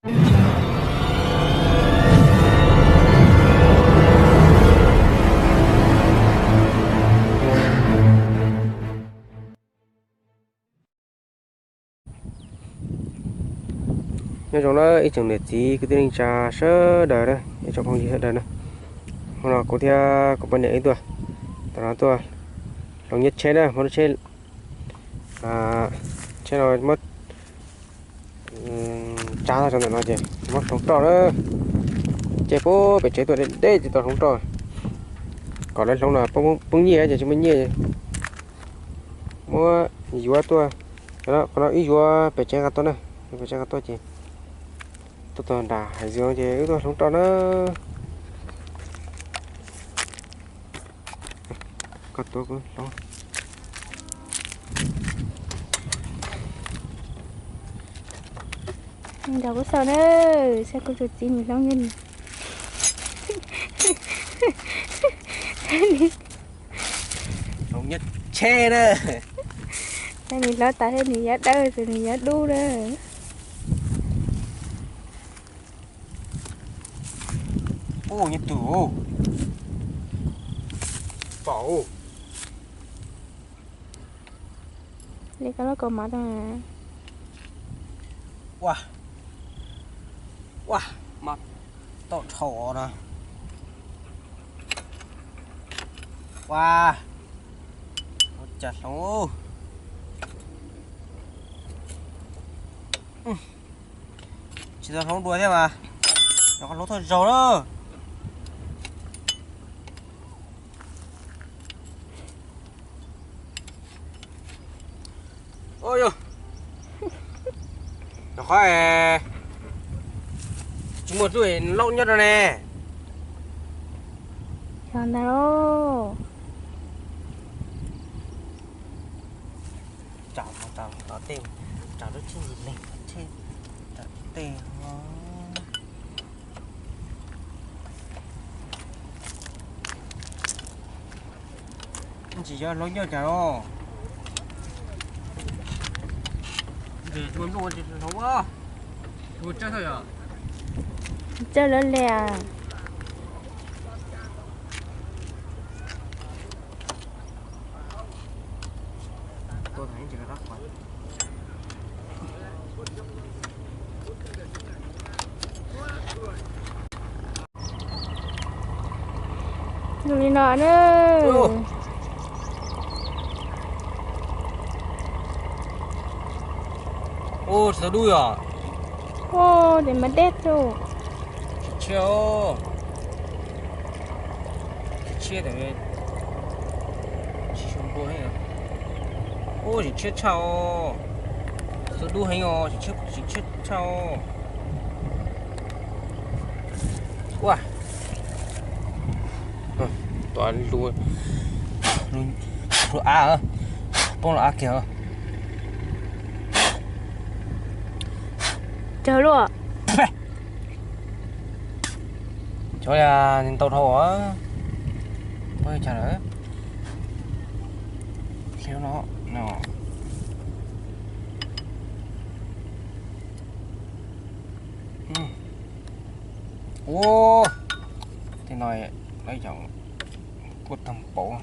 Nyob zoo na ib tsoom niam txiv kwv tij neej tsa sawv daws na, ib tsoom phooj ywg sawv daws na. Hnub no kuv thiab kuv poj niam wb tuaj, tam no tuaj hloov nyiaj tsheb na, muab lub tsheb, tsheb no muab tsa tag ntawm no ces muab hloov roj na. Ces puag pem tsev tuaj deb deb ces tau hloov roj, kom lawv hloov no poob nyiaj ces tsis muaj nyiaj. Muab yuav tuaj, qhov no wb yuav pem tsev nqa tuaj na, pem tsev nqa tuaj ces tuaj txog nram hav zoov ces wb tuaj hloov roj na. Koj tuav kuv hloov. Nrog kuv xauj na, saib kuv tus txiv nws hloov nyiaj, hloov nyiaj tsheb na. Saib nws hloov tas thiab nws yuav dawb tus nws yuav dub na. Ub, nyiaj twg, pom. Li koj lub kaus mov tau. Ua, ua, mas tau dhau no. Ua, ua cas hloov. Tsis tau hloov dua thiab mas, rau qhov hloov thawj zaug na. Ua yog, rau qhov tsis muaj tub laub nyob rau ne. Yog ntag lauj. Tsam no tsam tom tej, tsam lub tsheb ntsis leeg, tsam tej no. Tsis yog hloov nyiaj cas los. Nplooj tsis hloov, tsawg thawj yom. Tsawg lawv li as. Zoo li no na. Ua, tsis tau dub yom. Ua, tes mas deb tso. Tsis tshiab os. Tsis tshiab, tsis su npua heev. Ua, tseem tshiab tshaj os. Tsis tau dub heev os, tseem tshiab tshaj os. Ua, tua lub, lub av, poob lub av kiag. Tsawg luaj. Cov ntau dhau, pab chaw lawm. Sliv no no. Ua, tej no lawv yog kuj tag npaum.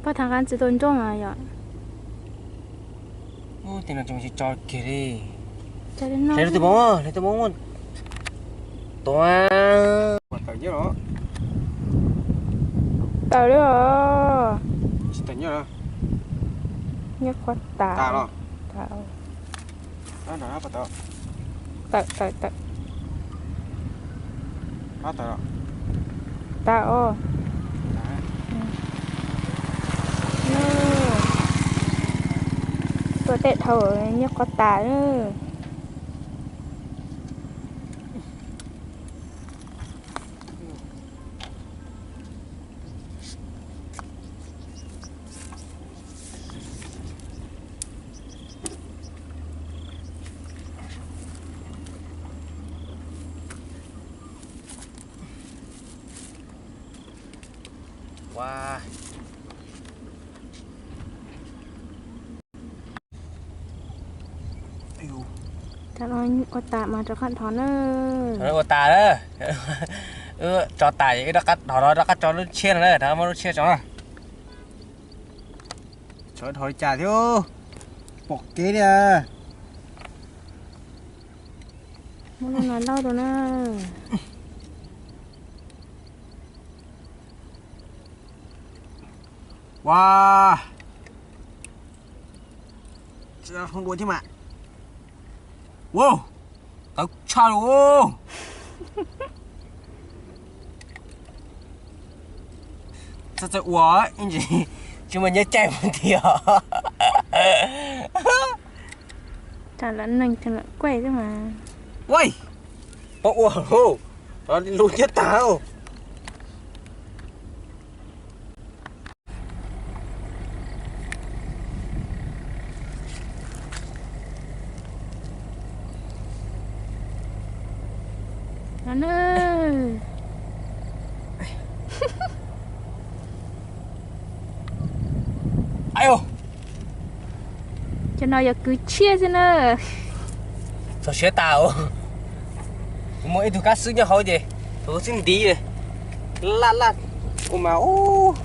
Pab thaj nqaj tsis tau nroj yom. Ub, tej no tseem tsis tso kiag li. Hle rau tus poob, hle tus poob. Tua. Tawm nyiaj los? Tawm li os. Tsis tawm nyiaj los? Nyiaj qhuav tas. Tas los? Tawm tawm tawm. Tas os. Tuaj tej dhau nyiaj qhuav tas. Ua, Ua tas mas rov qab dhos na. Ua tas na. Wb tso tas es wb rov qab dhos no, rov qab tso lub tshiab no na, rov qab muab lub tshiab tso na. Tso dhos li cas thiab, pom kev li. Muab lub no lauj rau na. Ua, hoo dua thiab mas. Wow, tawv tshaj li. Txawj txawj ua, tsis muaj nyiaj caij mus nti os. Ua, pab ua, lus nyiaj tag. Cov no yog kwv tshiab xwb na. Txog siav tas. Kuv muaj ib tug kab xwb nyob hauv ces tus xwb ntiv li. Laj laj ua mas ub,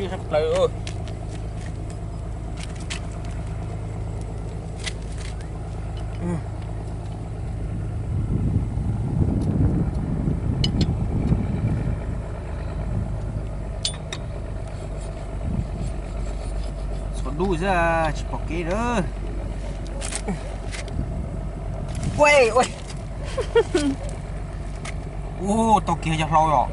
sab plaws. Txhua dub xwb tsis pom kev lawm. Ub, tau kiag cov hlau os.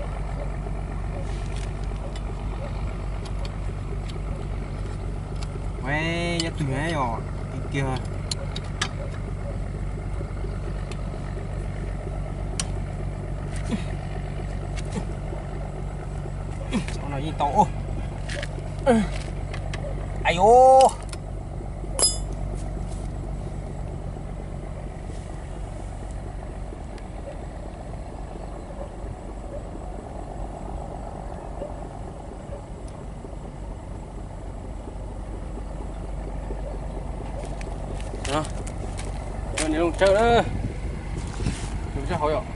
Nyob twg yog kiag. Yeej tau. Ayu. Niam loo tsawb na, loo tsawb hauv yom.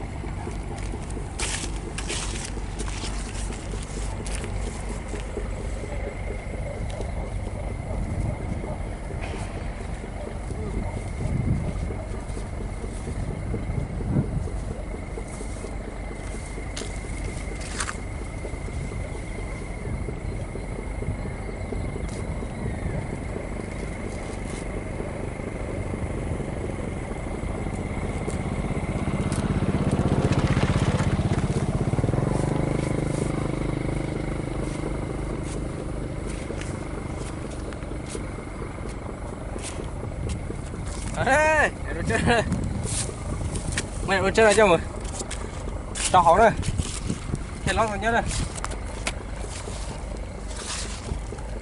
Ua tsawb no coj mus rau hauv na, thiaj lob tau nyob na.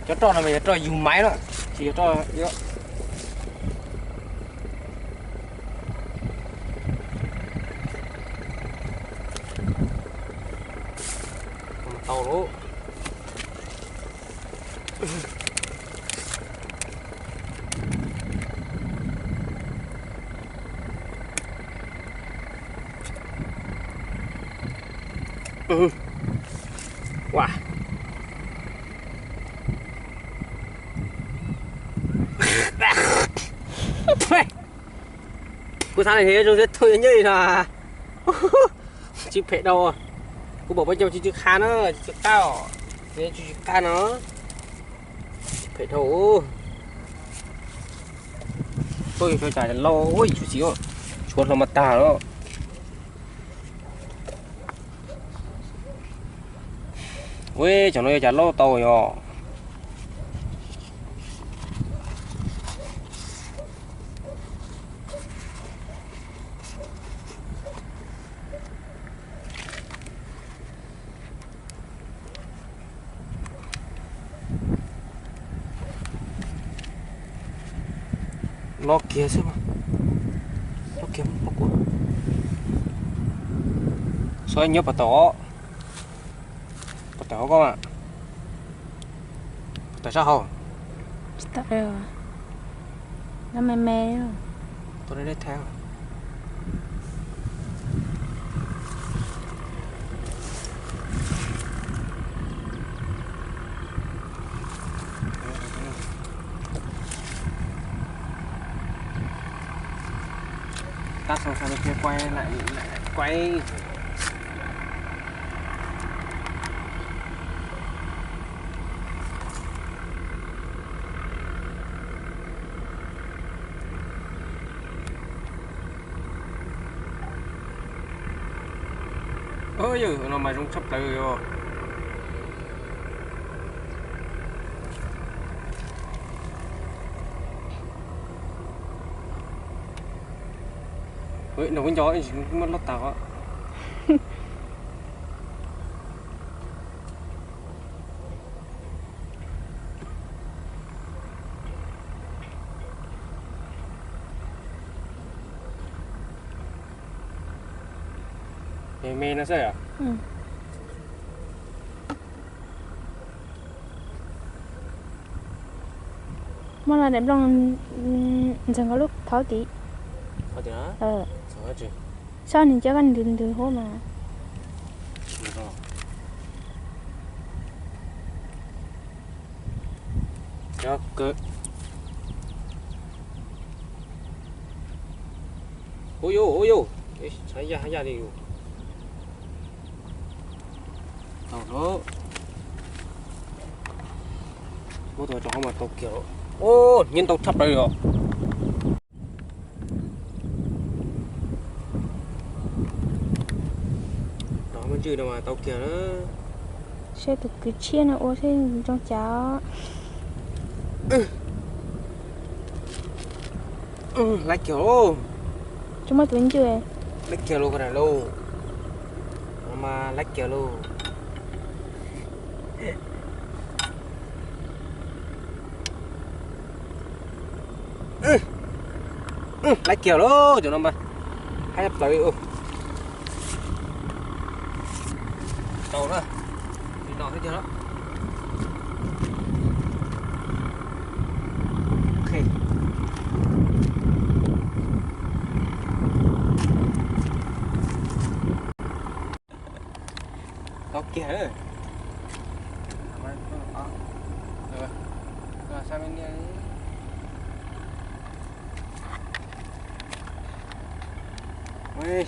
Cov roj no mas yog roj yug maiv na, tsis yog roj. Tau lawm. Kuv xav tias zoo thiab tau nyob li no. Tsis phem dhau. Kuv pom peb cov tsis tsis qab na, tsis tsis qab os. Tsis tsis qab no. Tsis phem dhau. Tuaj yog cov cas lauj, ua ib tshum xim, tshuav hlo mas tag lawm. Ua cov no yog cas lauj tau yog. Lob kiag xwb, lob kiag pob kua. Xob nyob puas tau os? Puas tau koj mas? Puas tau sab hauv? Nyob me me. Tus dej thaj. Tab xav xav li qia quaj, quaj. Yog no mas zoo tshaj plaws os. Nrog kuv nco muab loj tas os. Me me no xwb yom. Muab los daim nplooj ntxeeg koj lub thauv tid. Saib nws coj koj ntws ntws huab mas. Ua yuj, ua yuj, tshav yaj yaj li yus. Tau lawm. Muab tus tso hauv mas tau kiag. Ub, nyiam ntau tshaj plaws os. Tos muaj ntswg no mas tau kiag na. Saib tus kwv tshiab no ua seb zoo cas. Laib kiag lauj. Tsis muaj tus ntswg. Laib kiag lauj, ko na lauj. No mas laib kiag lauj. Laib kiag lauj, cov no mas haj yam plaws li. Tau na, li no xwb tiag los. Tau kiag. Saib me niam.